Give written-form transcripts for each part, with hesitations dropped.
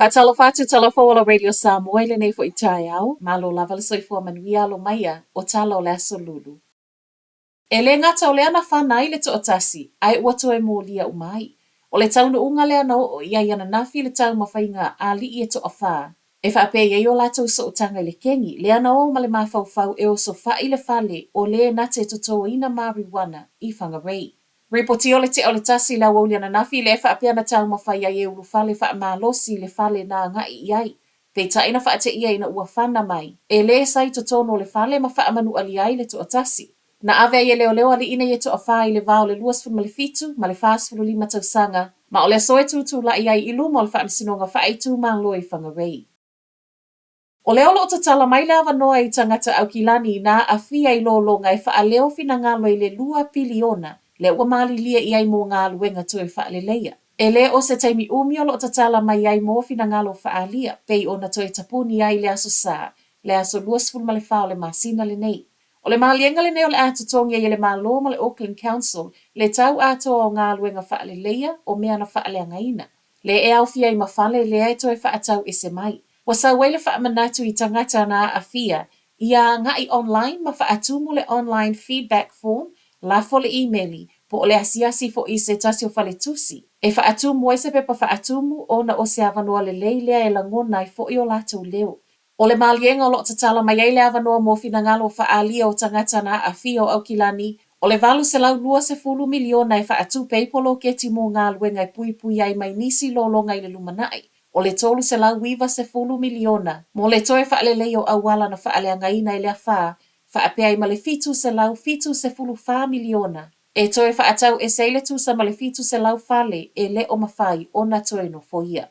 Faatalofa atu talofa ua la Radio Samoa i lenei foi taeao, malo lava le soifua manuia alo maia o tala o le aso lulu. E le gata o lea na fana ai le toatasi, ae ua toe molia uma ai. O le taunuuga lea na oo i ai ananafi i le taumafaiga a alii e toafā, e faapea i ai o latou sootaga i le kegi, lea na o ma le mafaufau e osofa'i le fale o lē na te totoina mariuana i Whangarei. Ripotia o le tea o le tasi i le aoauli ananafi lea e faapea na taumafai ai e ulufale faamalosi le fale na agai i ai. Peitai na faateia ina ua fana mai, e lē sa i totonu o le fale ma faamanualia ai le toatasi. Na ave ai e leoleo alii nei e toafā i le va o le 27 ma le 45 tausaga, ma o le aso e tutulai ai i luma o le Faamasinoga Faaitumalo i Whangarei. O lea o lo o tatala mai le avanoa i tagata Aukilani na aafia i lologa e faaleo finagalo i le lua piliona lea ua malilie i ai mo galuega toe faaleleia. E le o se taimi umi o lo o tatala mai ai mo finagalo faaalia, pei ona toe tapuni ai le Aso Sa, le aso 24 o le masina lenei. O le maliega lenei o le a totogi ai e le Malo ma le Auckland Council le tau atoa o galuega faaleleia o mea na faaleagaina. Lea e aofia ai ma fale lea e toe faatau ese mai. Ua sau ai le faamanatu i tagata na aafia ia agai online ma faatumu le online feedback form, lafo le imeli, po o le asiasi foi i se tasi o faletusi e faatumu ai se pepa faatumu ona o se avanoa lelei lea e lagona ai foi o latou leo. O le maliega o lo o tatala mai ai le avanoa mo finagalo faaalia o tagata na aafia o Aukilani, o le $820 miliona e faatupe ai poloketi mo galuega e puipui ai mai nisi lologa i le lumanai, o le $390 miliona mo le toe faaleleia o auala na faaleagaina i le afa, faapea ai ma le $774 miliona e toe faatau ese ai le tusa ma le 700 fale e le o mafai ona toe nofoia.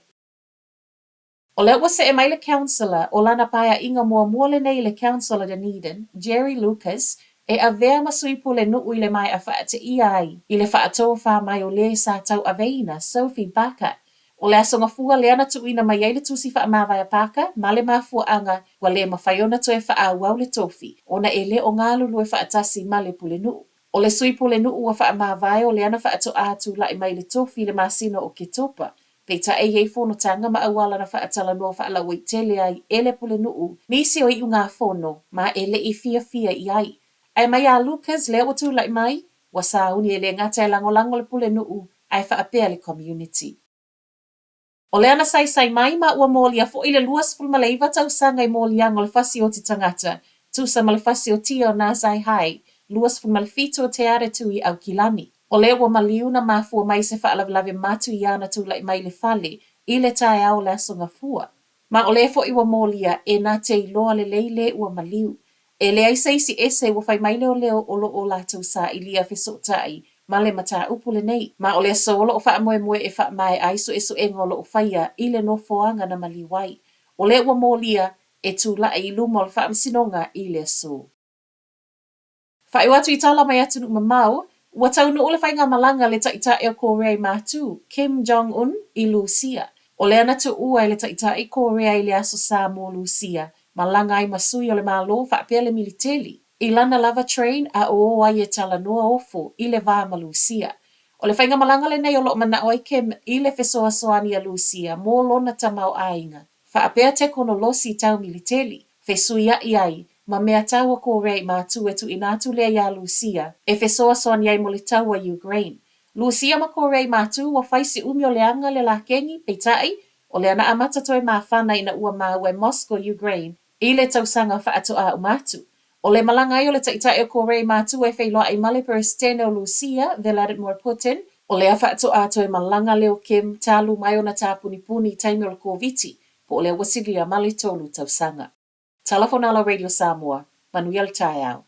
O lea ua see mai le Councillor o lana paeaiga muamua lenei i le Council a Dunedin, Jerry Lucas, e avea ma sui pulenuu i le maea faateia ai i le faatofā mai o le sa tauaveina, Sophie Barker. O le Aso Gafua lea na tuuina mai ai le tusi faamavae a Parker ma le mafuaaga ua le mafai ona toe faaauau le tofi ona e le o galulue faatasi ma le pulenuu. O le sui pulenuu ua faamavae o lea na faatoā tulai mai i le tofi i le masina o Oketopa. Peitai e i ai fonotaga ma auala na faatalanoa faalauaitele ai e le pulenuu nisi o iugafono ma e le i fiafia i ai. Ae mai a Lucas lea ua tulai mai, ua sauni e le gata e lagolago le pulenuu ae faapea le community. O lea na saisai mai ma ua molia foi le 29 tausaga i moliaga o le fasioti tagata, tusa ma le fasiotia o Nasai Hai, 27 o Te Aratū i Aukilani. O lea ua maliu na mafua mai se faalavelave matu i ana tulai mai i le fale i le taeao o le Aso Gafua. Ma o lea foi ua molia e na te iloa lelei le ua maliu. E leai se isi ese ua fai mai leoleo o lo o latou sailia fesootai ma le mataupu lenei. Ma o le aso o lo o faamoemoe e faamaea ai suesuega o lo o faia i le nofoaga na maliu ai. O lea ua molia e tulai i luma o le faamasinoga i le aso. Faaiu atu i tala mai atunuu mamao, ua taunuu le faigamalaga a le Taitai o Korea i Matū, Kim Jong Un, i Lusia. O lea na tuua e le Taitai Korea i le Aso Sa mo Lusia, malaga ai ma sui o le Malo faapea le militeli, i lana lava train a o o ai e talanoa ofo i le va ma Lusia. O le faigamalaga lenei o lo o manao ai Kim i le fesoasoani a Lusia mo lona tamaoaiga. Faapea tekonolosi tau militeli, fesuiaʻi ai ma mea taua Korea i Matū e tuuina atu lea iā Lusia e fesoasoani ai mo le taua i Ukraine. Lusia ma Korea i Matū ua fai si umi o leaga le lakegi, peitai, o lea na amata toe mafana ina ua maua e Moscow Ukraine i le tausaga faatoā uma atu. O le malaga ai o le Taitai o Korea i Matū e feiloai ma le Peresetene o Lusia, Vladimir Putin, O lea faatoā toe malaga lea o Kim talu mai ona tāpunipuni i taimi o le Koviti, po o lea ua silia ma le tolu tausaga. Tala Fonala Radio Samoa, manuia le taeao.